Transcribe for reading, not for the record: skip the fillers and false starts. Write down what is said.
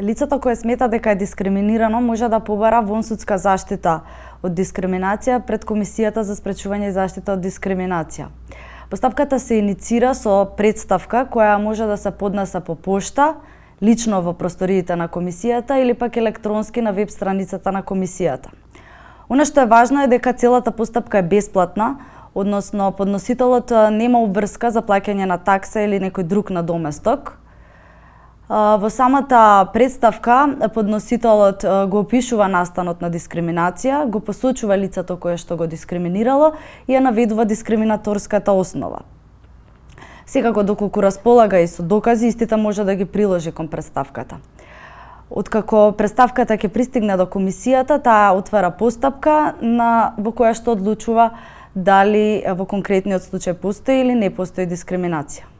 Лицето кое смета дека е дискриминирано може да побара вонсудска заштита од дискриминација пред Комисијата за спречување и заштита од дискриминација. Постапката се иницира со претставка која може да се поднесе по пошта, лично во просториите на Комисијата или пак електронски на веб страницата на Комисијата. Она што е важно е дека целата постапка е бесплатна, односно подносителот нема обврска за плаќање на такса или некој друг надоместок. Во самата представка подносителот го опишува настанот на дискриминација, го посочува лицето кое што го дискриминирало и ја наведува дискриминаторската основа. Секако доколку располага и со докази, истите може да ги приложи кон представката. Откако представката ќе пристигне до Комисијата, таа отвара постапка во која што одлучува дали во конкретниот случај постои или не постои дискриминација.